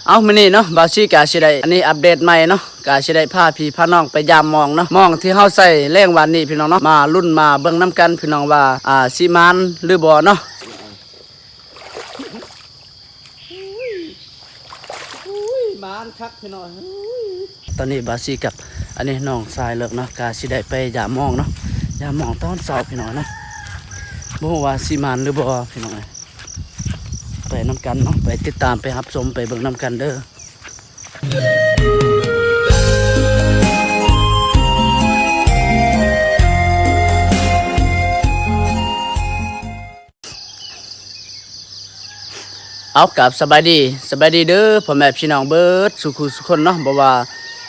ເອົາ ມື້ນີ້ເນາະ ບ່າວຊີກະຊິໄດ້ ອັນນີ້ອັບເດດໃໝ່ເນາະ ກະຊິໄດ້ພາພີ່ພານ້ອງໄປຢາມໝ່ອງເນາະ ໝ່ອງທີ່ເຮົາໃສ່ແລງວານນີ້ພີ່ນ້ອງເນາະ ມາລຸ້ນມາເບິ່ງນຳກັນພີ່ນ້ອງວ່າ ອ່າ ຊິໝານຫຼືບໍ່ເນາະ. ອຸ້ຍ ໝານຄັກພີ່ນ້ອງ. ຕອນນີ້ບ່າວຊີກັບ ອັນນີ້ນ້ອງຊາຍເລິກເນາະ ກະຊິໄດ້ໄປຢາມໝ່ອງເນາະ ຢາມໝ່ອງຕອນເຊົ້າພີ່ນ້ອງເນາະ ບໍ່ຮູ້ວ່າຊິໝານຫຼືບໍ່ພີ່ນ້ອງເອີຍ. ໄປນຳກັນເນາະ ໄປຕິດຕາມ ໄປຮັບຊົມ ໄປເບິ່ງນຳກັນເດີ້. ເອົາ ກາບສະບາຍດີ ສະບາຍດີເດີ້ ພໍ່ແມ່ພີ່ນ້ອງເບິດສູ່ຄູ່ສູ່ຄົນເນາະ ບໍ່ວ່າ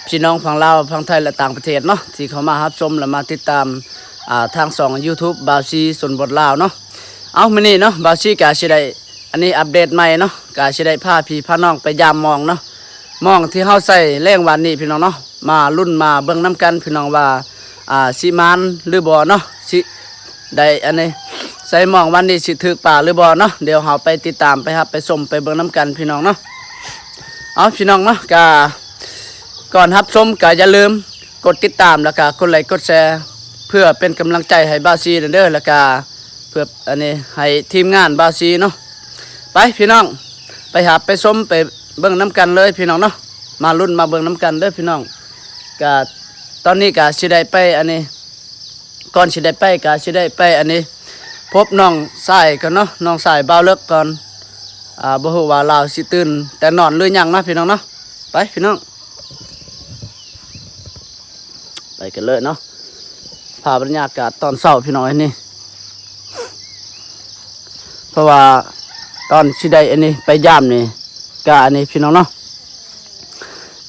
ພີ່ນ້ອງຝັ່ງລາວ ຝັ່ງໄທ ແລະ ຕ່າງປະເທດເນາະ ທີ່ເຂົ້າມາຮັບຊົມ ແລະ ມາຕິດຕາມ ອ່າ ທາງຊ່ອງຢູທູບ ບ່າວຊີຊົນບົດລາວເນາະ. ເອົາ ມື້ນີ້ເນາະ ບ່າວຊີກະຊິໄດ້ ອັນນີ້ອັບເດດໃໝ່ເນາະ ກະຊິໄດ້ພາພີ່ພານ້ອງໄປຢາມໝ່ອງເນາະ ໝ່ອງທີ່ເຮົາໃສ່ແລງວານນີ້ພີ່ນ້ອງເນາະ ມາລຸ້ນມາເບິ່ງນຳກັນພີ່ນ້ອງວ່າ ອ່າ ຊິໝານຫຼືບໍ່ເນາະ ຊິໄດ້ອັນນີ້ ໃສ່ໝ່ອງວານນີ້ຊິຖືກປາຫຼືບໍ່ເນາະ. ດຽວເຮົາໄປຕິດຕາມ ໄປຮັບໄປຊົມ ໄປເບິ່ງນຳກັນພີ່ນ້ອງເນາະ. ເອົາ ພີ່ນ້ອງເນາະ ກະກ່ອນຮັບຊົມກະຢ່າລືມກົດຕິດຕາມ ແລ້ວກະກົດໄລກົດແຊ ເພື່ອເປັນກຳລັງໃຈໃຫ້ບ່າວຊີແດ່ເດີ້ ແລ້ວກະ ເພື່ອອັນນີ້ໃຫ້ທີມງານບ່າວຊີເນາະ. ໄປພີ່ນ້ອງ ໄປຮັບໄປຊົມ ໄປເບິ່ງນຳກັນເລີຍພີ່ນ້ອງເນາະ ມາລຸ້ນມາເບິ່ງນຳກັນເດີ້ພີ່ນ້ອງ. ກະຕອນນີ້ກະຊິໄດ້ໄປອັນນີ້ ກ່ອນຊິໄດ້ໄປກະຊິໄດ້ໄປອັນນີ້ ພົບນ້ອງຊາຍກ່ອນເນາະ ນ້ອງຊາຍບ່າວເລິກກ່ອນ. ອ່າ ບໍ່ຮູ້ວ່າລາວຊິຕື່ນແຕ່ນອນຫຼືຍັງເນາະພີ່ນ້ອງເນາະ. ໄປພີ່ນ້ອງ ໄປກັນເລີຍເນາະ ພາບບັນຍາກາດຕອນເຊົ້າພີ່ນ້ອງເອີຍນີ້ ເພາະວ່າຕອນຊິໄດ້ອັນນີ້ໄປຢາມນີ້ ກະອັນນີ້ພີ່ນ້ອງເນາະ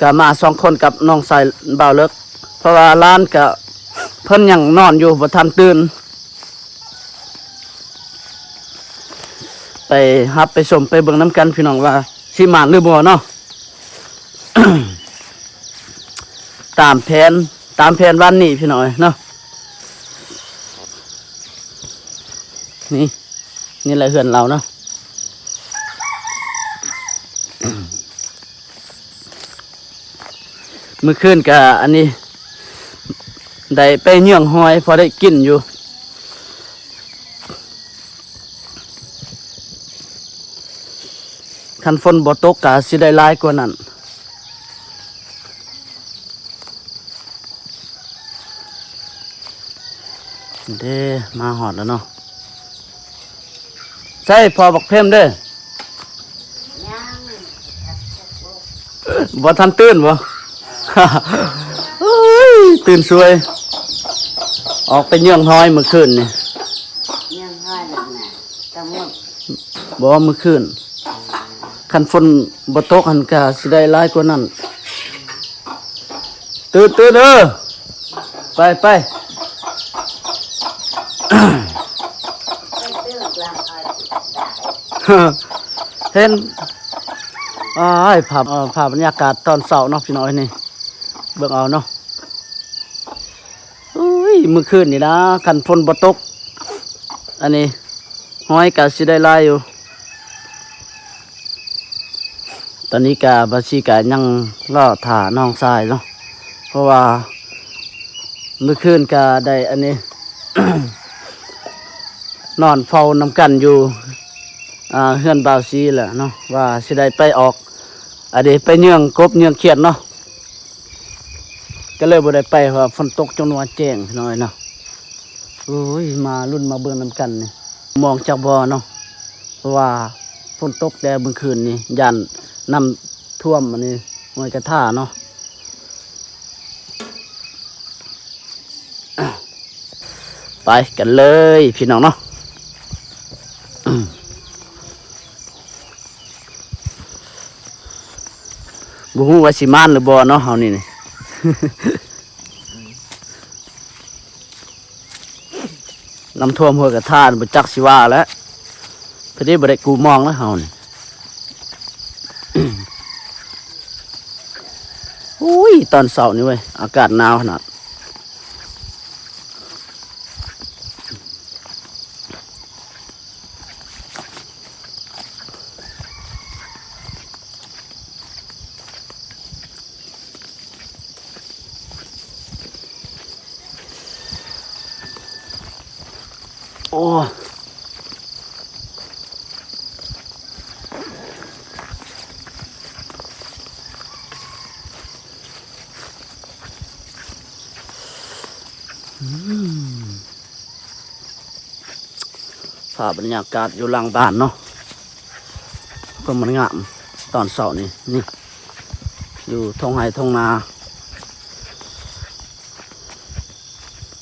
ກະມາສອງຄົນກັບນ້ອງຊາຍບ່າວເລິກ ເພາະວ່າຫຼານກະເພິ່ນຍັງນອນຢູ່ ບໍ່ທັນຕື່ນ. ໄປຮັບໄປຊົມໄປເບິ່ງນຳກັນພີ່ນ້ອງວ່າຊິໝານຫຼືບໍ່ເນາະ. ຕາມແຜນ ຕາມແຜນວັນນີ້ພີ່ນ້ອງເອີຍເນາະ. ນີ້ ນີ້ແຫຼະເຮືອນລາວເນາະ. ມື້ຄືນກະອັນນີ້ ໄດ້ໄປເຫຍື່ອງຫອຍ ພໍໄດ້ກິນຢູ່. ຄັນຝົນບໍ່ຕົກກະຊິໄດ້ຫຼາຍກວ່ານັ້ນ. ເດ້ ມາຮອດແລ້ວເນາະ. ໃສ່ພໍ່ບັກເພັມເດີ້. ບໍ່ທັນຕື່ນບໍ່? ເອີຍ ຕື່ນສວຍ. ອອກໄປເຫຍື່ອງຫອຍມື້ຄືນນີ້. ເຫຍື່ອງຫອຍນັ້ນນະ ຕະມຸດ. ບໍ່ ມື້ຄືນ. ຄັນຝົນບໍ່ຕົກຫັ້ນກະຊິໄດ້ຫຼາຍກວ່ານັ້ນ. ຕື່ນ ຕື່ນເອີ. ໄປ ໄປ. ເຫັນ ອ້າຍ ພາບ ເອີ ພາບບັນຍາກາດຕອນເຊົ້າເນາະ ພີ່ນ້ອງເອີຍນີ້ ເບິ່ງເອົາເນາະ. ໂອ້ຍ ມື້ຄືນນີ້ນະ ຄັນຝົນບໍ່ຕົກ ອັນນີ້ ຫອຍກະຊິໄດ້ຫຼາຍຢູ່. ຕອນນີ້ກະບ່າວຊີກະຍັງລໍຖ້ານ້ອງຊາຍເນາະ ເພາະວ່າມື້ຄືນກະໄດ້ອັນນີ້ ນອນເຝົ້ານຳກັນຢູ່ ອ່າ ເຮືອນບ່າວຊີແຫຼະເນາະ ວ່າຊິໄດ້ໄປອອກ ອັນນີ້ ໄປເຫຍື່ອງກົບເຫຍື່ອງຂຽດເນາະ. ກະເລີຍບໍ່ໄດ້ໄປ ເພາະວ່າຝົນຕົກຈົນວ່າແຈ້ງພີ່ນ້ອງເອີຍເນາະ. ໂອ້ຍ ມາລຸ້ນມາເບິ່ງນຳກັນນີ້ ໝ່ອງຈັກບໍ່ເນາະ ເພາະວ່າຝົນຕົກແຕ່ມື້ຄືນນີ້ ຢ້ານນ້ຳຖ້ວມອັນນີ້ ຫ້ວຍກະທາເນາະ. ໄປກັນເລີຍພີ່ນ້ອງເນາະ. ບໍ່ຮູ້ວ່າຊິໝານຫຼືບໍ່ເນາະ ເຮົານີ້ນີ້ ນ້ຳຖ້ວມຫ້ວຍກະທາ ບໍ່ຈັກຊິວ່າແລ້ວ ພໍດີບໍ່ໄດ້ກູ້ມອງແລ້ວເຮົານີ້. ໂອ້ຍ ຕອນເຊົ້ານີ້ເວີຍ ອາກາດໜາວຂະໜາດ. ໂ ໂອ້ ອືມ ພາບບັນຍາກາດຢູ່ຫຼັງບ້ານເນາະ ກໍມັນງາມຕອນເຊົ້ານີ້ ນີ້ ຢູ່ທົ່ງໄຮ່ທົ່ງນາ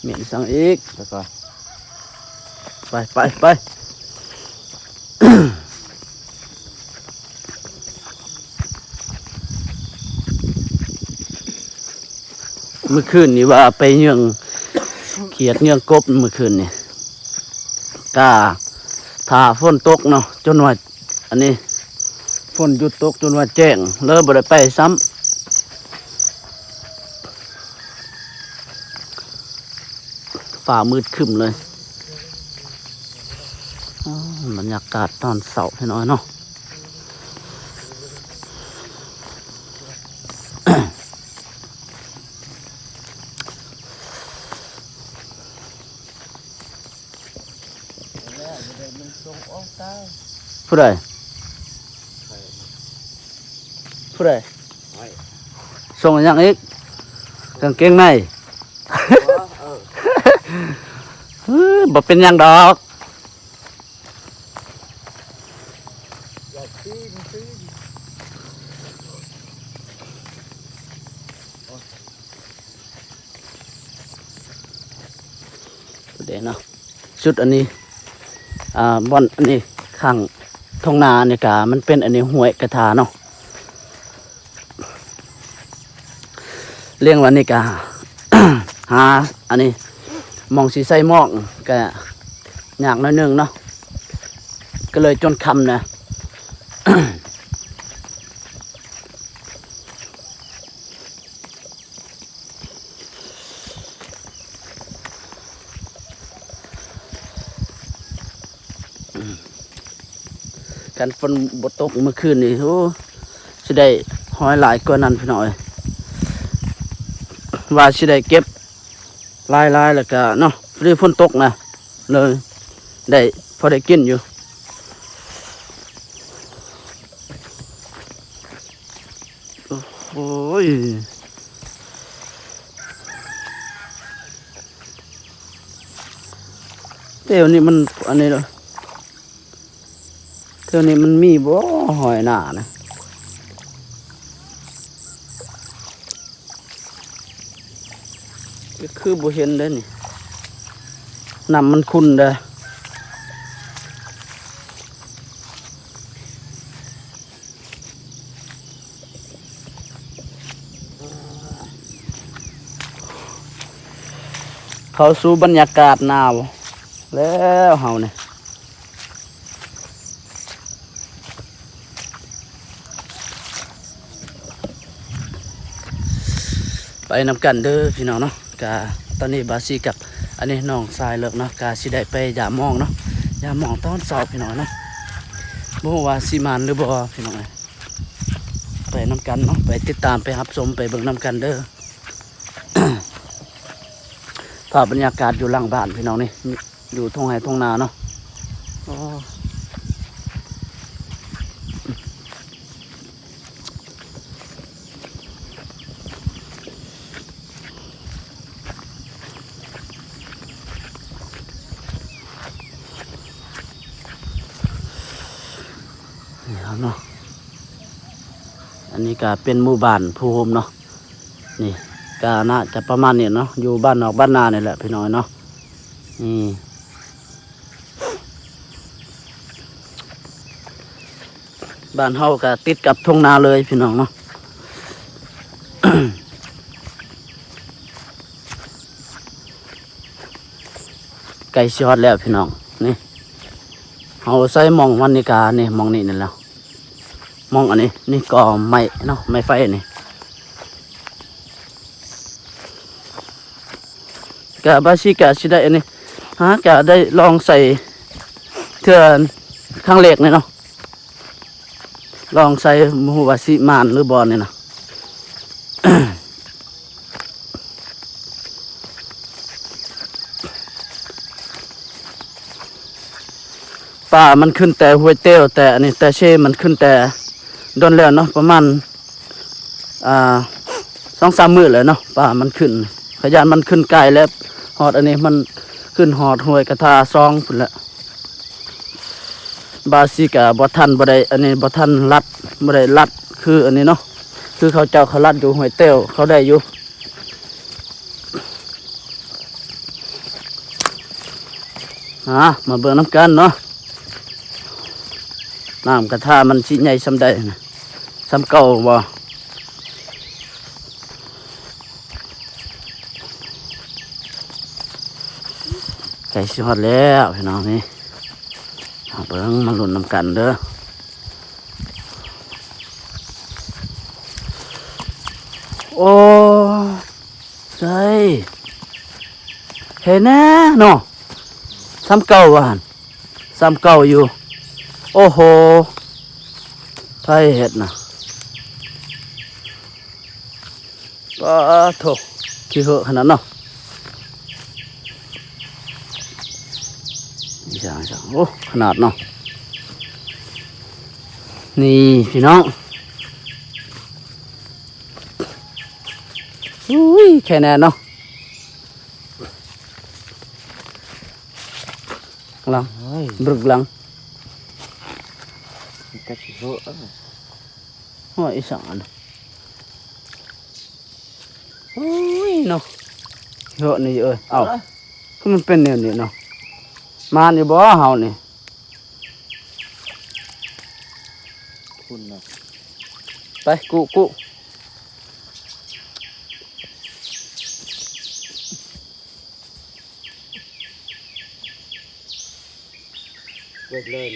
ມີຫຍັງອີກ ແລ້ວກໍ ໄປ ໄປ ໄປ. ມື້ຄືນນີ້ວ່າໄປເຍືອງຂຽດເຍືອງກົບ ມື້ຄືນນີ້ ກະຖ້າຝົນຕົກເນາະ ຈົນວ່າ ອັນນີ້ ຝົນຢຸດຕົກຈົນວ່າແຈ້ງ ເລີຍບໍ່ໄດ້ໄປຊ້ຳ. ຟ້າມືດຄຶ້ມເລີຍ. ອໍ ບັນຍາກາດຕອນເຊົ້າພີ່ນ້ອງເນາະ. ຜູ້ໃດ? ຜູ້ໃດ? ສົ່ງຫຍັງອີກ? ກາງເກງໃນ? ເອີ ບໍ່ເປັນຫຍັງດອກ. ເດ້ເນາະ ຈຸດອັນນີ້ ອ່າ ບ່ອນອັນນີ້ ຂ້າງທົ່ງນານີ້ກະ ມັນເປັນອັນນີ້ ຫ້ວຍກະທາເນາະ. ລ້ຽງວ່ານີ້ກະ ຫາອັນນີ້ ໝ່ອງຊິໃສ່ໝອກກະຍາກໜ້ອຍໜຶ່ງເນາະ ກໍເລີຍຈົນຄ່ຳນະ. ຄັນຝົນບໍ່ຕົກມື້ຄືນນີ້ ໂອ້ ຊິໄດ້ຮ້ອຍຫຼາຍກວ່ານັ້ນພີ່ນ້ອງເອີຍ. ວ່າຊິໄດ້ເກັບຫຼາຍໆ ແລ້ວກະເນາະ ພໍດີຝົນຕົກນະ ເລີຍໄດ້ພໍໄດ້ກິນຢູ່. ໂອ້ຍ ແຖວນີ້ມັນ ອັນນີ້ເນາະ ແຖວນີ້ມັນມີບໍ່ ຫ້ອຍໜ້ານະ? ຄືບໍ່ເຫັນເດ້ນີ້ ນ້ຳມັນຂຸ່ນເດ້. ເຂົ້າສູ່ບັນຍາກາດໜາວແລ້ວເຮົານີ້. ໄປນຳກັນເດີພີ່ນ້ອງເນາະ. ກະຕອນນີ້ບາຊີກັບອັນນີ້ນ້ອງຊາຍເລິກເນາະ ກະຊິໄດ້ໄປຢາມມອງເນາະ ຢາມມອງຕອນເຊົ້າພີ່ນ້ອງເນາະ. ບໍ່ຮູ້ວ່າຊິໝານຫຼືບໍ່ພີ່ນ້ອງເອີຍ. ໄປນຳກັນເນາະ ໄປຕິດຕາມ ໄປຮັບຊົມ ໄປເບິ່ງນຳກັນເດີ. ພາບບັນຍາກາດຢູ່ຫຼັງບ້ານພີ່ນ້ອງນີ້ ຢູ່ທົ່ງໄຮ່ທົ່ງນາເນາະ. ໂອ້ ນີ້ເນາະ ອັນນີ້ກະເປັນໝູ່ບ້ານພູໂຮມເນາະ. ນີ້ກະໜ້າຈະປະມານນີ້ເນາະ ຢູ່ບ້ານນອກບ້ານນານີ້ແຫຼະພີ່ນ້ອງເນາະ. ນີ້ ບ້ານເຮົາກະຕິດກັບທົ່ງນາເລີຍພີ່ນ້ອງເນາະ. ໃກ້ຊິຮອດແລ້ວພີ່ນ້ອງ. ນີ້ ເຮົາໃຊ້ໝ່ອງວັນນີ້ກະນີ້ ໝ່ອງນີ້ນີ້ແຫຼະ ໝ່ອງອັນນີ້ ນີ້ກໍໄມ້ເນາະ ໄມ້ໄຟນີ້. ກະບາຊິກະຊິໄດ້ອັນນີ້ ຫາກະໄດ້ລອງໃສ່ເທື່ອຄັ້ງແລກນີ້ເນາະ. ລອງໃສ່ ບໍ່ຮູ້ວ່າຊິໝານຫຼືບໍ່ນີ້ນະ. ໂ ປາມັນຂຶ້ນແຕ່ຫ້ວຍແຕ້ວ ແຕ່ອັນນີ້ແຕ່ເຊ ມັນຂຶ້ນແຕ່ດົນແລ້ວເນາະ ປະມານ ອ່າ ສອງສາມມື້ແລ້ວເນາະ ປາມັນຂຶ້ນ. ຂ້ອຍຢ້ານມັນຂຶ້ນໄກແລ້ວ ຮອດອັນນີ້ມັນຂຶ້ນຮອດຫ້ວຍກະທາສອງພຸ້ນແຫຼະ. ບາຊິກະບໍ່ທັນ ບໍ່ໄດ້ ອັນນີ້ບໍ່ທັນລັດ ບໍ່ໄດ້ລັດຄືອັນນີ້ເນາະ ຄືເຂົາເຈົ້າເຂົາລັດຢູ່ຫ້ວຍແຕ້ວ ເຂົາໄດ້ຢູ່. ອາ ມາເບິ່ງນຳກັນເນາະ ນ້ຳກະທາມັນຊິໃຫຍ່ສ່ຳໃດນະ ສ່ຳເກົ່າບໍ່? ໃກ້ຊິຮອດແລ້ວພີ່ນ້ອງເອີຍ ມາເບິ່ງມາລຸ້ນນຳກັນເດີ. ໂອ້ ໃສ່ ເຫັນແນ່ເນາະ ສ່ຳເກົ່າວ່າຫັ້ນ ສ່ຳເກົ່າຢູ່. ໂອ້ໂຫ ໃຜເຮັດນະ ປາໂທ້ ຂີ້ເຫືອຂະໜາດເນາະ. ນີ້ຈ້າ ນີ້ຈ້າ ໂອ້ ຂະໜາດເນາະ ນີ້ພີ່ນ້ອງ. ອຸ້ຍ ແຄ່ແນ່ເນາະ ຫຼັງ ໂອ້ຍ ບຶກຫຼັງ ມັນກະຊິເຫືອ ໂອ້ຍ ອີ່ສັງອັນ ໂອ້ຍເນາະ ເຫືອນີ້ເອີຍ. ເອົ້າ ເອີ ຄືມັນເປັນແນວນີ້ເນາະ ມານີ້ບໍ່ເຮົານີ້ ພຸ້ນນະ ໄປ ກຸ ກຸ ເປີດເລີຍ.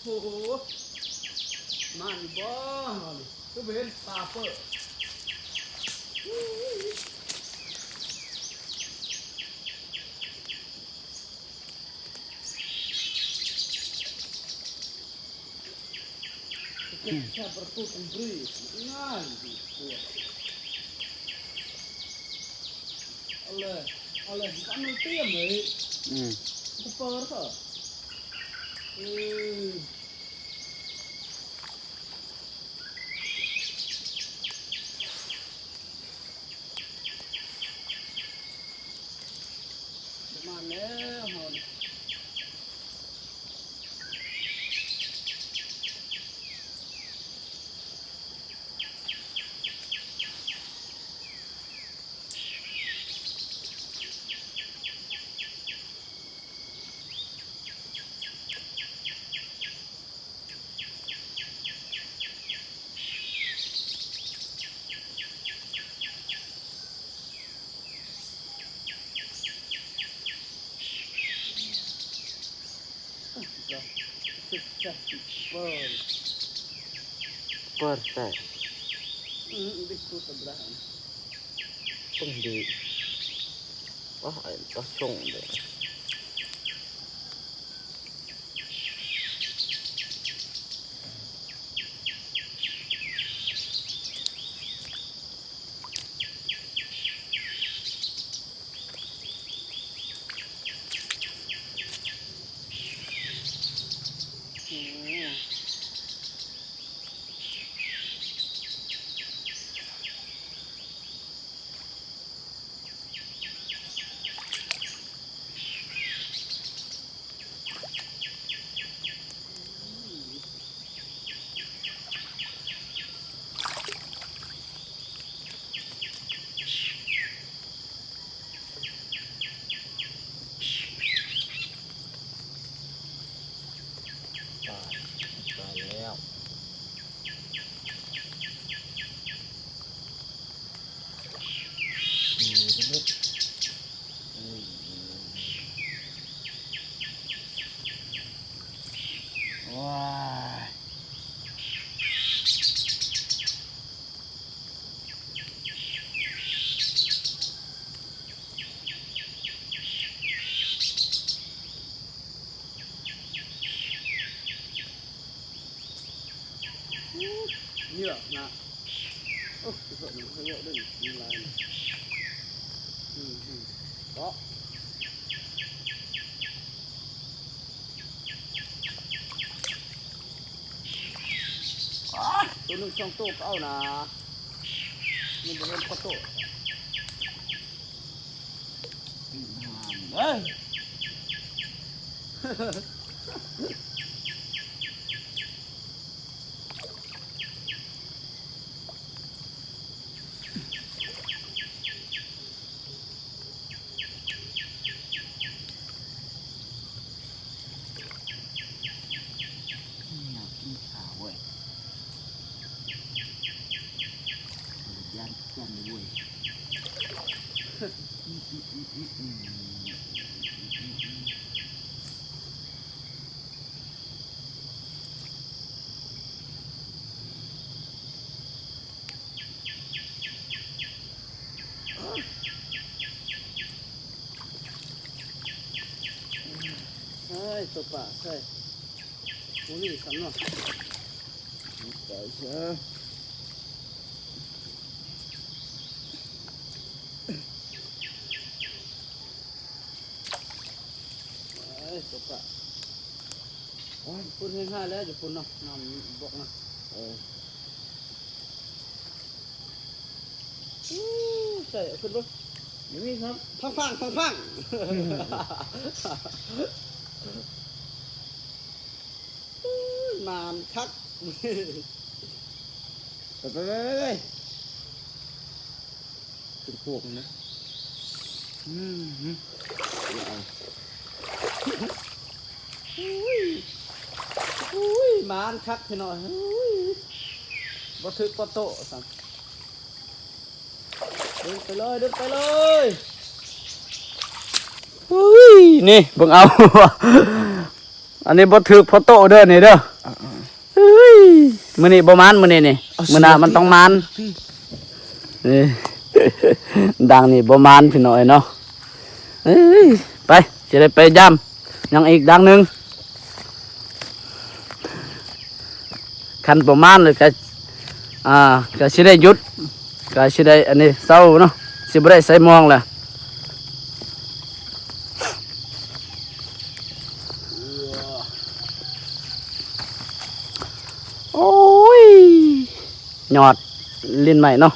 ໂອ້ໂຫ ມານີ້ບໍ່ ເຮົານີ້ຄືບໍ່ເຫັນປາເປີດ. ແຄ່ປະຕູຕົງບຣີງ່າຍດີກວ່າ ເອົາເລີຍ ເອົາເລີຍ ມັນຕຽມເລີຍ ອືມ ກະເປີດເຖາະ ເອີ. ປະມານແລ້ວເຮົານີ້. ເປີດ ເປີດແທ້ ອືມ ບິດຕູຕະບລາ ເບິ່ງດີ ວ້າ ໄອ້ຕາຊົງເດ້. ຕາຍ ຕາຍແລ້ວ. ໂອ້ຍ ເຍອະນະ ໂອ້ ເຍາະເດີ ເຍາະເດີ ມີຫຼາຍນະ ອືມ ເກາະ ໂຕໜຶ່ງສອງໂຕກໍເອົານະ ມັນບໍ່ເຫັນພໍໂຕ. ຢາກກິນຂາວເວີຍ ຢ້ານຄວັນເວີຍ. ເອີຍ ຕົວປາໃສ່ບໍ່ມີຊ້ຳເນາະ ໄປຊະ. ເອີຍ ຕົວປາ ໂອ້ຍ ພຸ້ນແຮງຮ້າຍແລ້ວ ຢູ່ພຸ້ນເນາະ ນ້ຳບອກນະ ເອີ. ອື ໃສ່ເອົາຂຶ້ນເບິ່ງ ບໍ່ມີຊ້ຳ ພັງໆ ພັງໆ ອື ໝານຄັກ ໄປໆໆໆ ຂຶ້ນໂຄກນະ ອື ອາ ອຸ້ຍ ອຸ້ຍ ໝານຄັກພີ່ນ້ອງ ອຸ້ຍ ບໍ່ຖືກພໍໂຕຊ້ຳ ດຶງໄປເລີຍ ດຶງໄປເລີຍ ອຸ້ຍ ນີ້ເບິ່ງເອົາ ອັນນີ້ບໍ່ຖືກພໍໂຕເດີນີ້ເດີ ເອີ ມື້ນີ້ບໍ່ໝານ ມື້ນີ້ນີ້ ເອົາ ມື້ໜ້າມັນຕ້ອງໝານ ຊິ ນີ້ ດັງນີ້ບໍ່ໝານພີ່ນ້ອງເອີຍເນາະ ເອີຍ ໄປ ຊິໄດ້ໄປຢາມຫຍັງອີກດັງໜຶ່ງ ຄັນບໍ່ໝານແລ້ວກະ ອ່າ ກະຊິໄດ້ຢຸດ ກະຊິໄດ້ອັນນີ້ເຊົາເນາະ ຊິບໍ່ໄດ້ໃສ່ມອງແລ້ວ. ໂອ້ຍ ຍອດລິ້ນໄມ້ເນາະ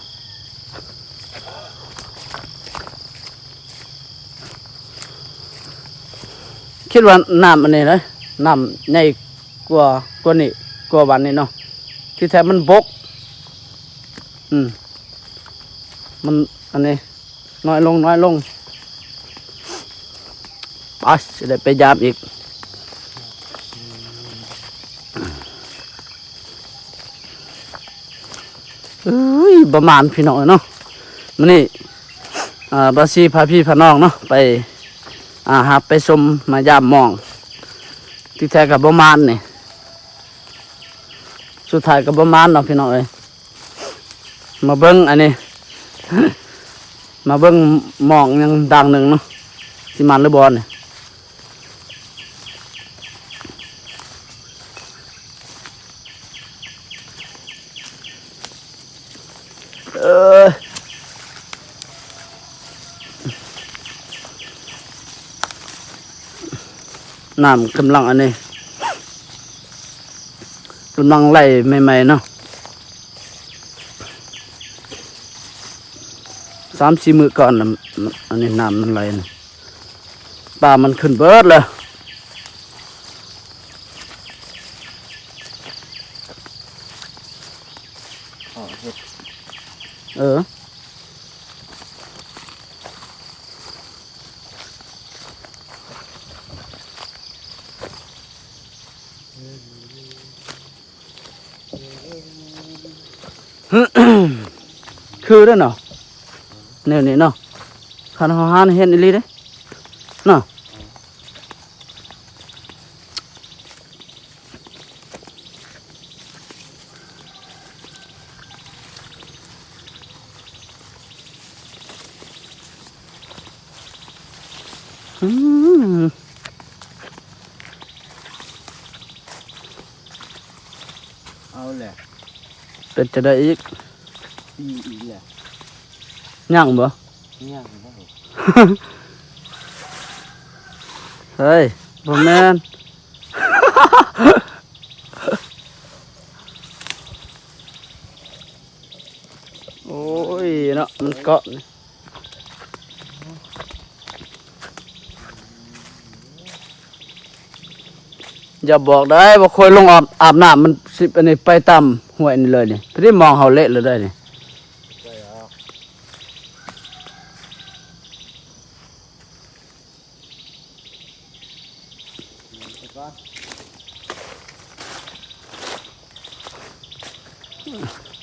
ຄິດວ່ານ້ຳອັນນີ້ເດ້ ນ້ຳໃຫຍ່ກວ່າ ກວ່ານີ້ ກວ່າວັນນີ້ເນາະ ທີ່ແທ້ມັນບົກ ອືມ ມັນອັນນີ້ ນ້ອຍລົງ ນ້ອຍລົງ ໄປ ຊິໄດ້ໄປຢາມອີກ ເອີຍ ປະມານພີ່ນ້ອງເອີຍເນາະ ມື້ນີ້ ອ່າ ບ່າວຊີພາພີ່ພານ້ອງເນາະ ໄປ ອ່າ ຮັບໄປຊົມມາຢາມໝອງ ທີ່ແທ້ກໍບໍ່ມານນີ້ ສຸດທ້າຍກໍບໍ່ມານເນາະພີ່ນ້ອງເອີຍ. ມາເບິ່ງອັນນີ້ ມາເບິ່ງໝອງຫຍັງດ່າງໜຶ່ງເນາະ ຊິໝານຫຼືບໍ່ນີ້ ເອີ ນ້ຳກຳລັງອັນນີ້ ກຳລັງໄຫຼໃໝ່ໆເນາະ ສາມສີ່ມື້ກ່ອນນະ ອັນນີ້ນ້ຳມັນໄຫຼນະ ປາມັນຂຶ້ນເບິດແລ້ວ ເອີ. ຄືເດ້ເນາະ ແນວນີ້ເນາະ ຄັນເຮົາຫາເຫັນອີ່ຫຼີເດ້ເນາະ. ອືມ ເອົາແຫຼະ ເປັນຈັ່ງໃດອີກ? ປີ ຍັງບໍ່? ຍັງບໍ່? ເຮີ້ຍ ບໍ່ແມ່ນ. ໂອ້ຍເນາະ ມັນເກາະນີ້. ຢ່າບອກໄດ້ວ່າຂ້ອຍລົງອາບ ອາບນ້ຳ ມັນຊິອັນນີ້ໄປຕາມຫ້ວຍນີ້ເລີຍນີ້. ພໍດີມອງເຮົາເລະເລີຍໄດ໋ນີ້. ອ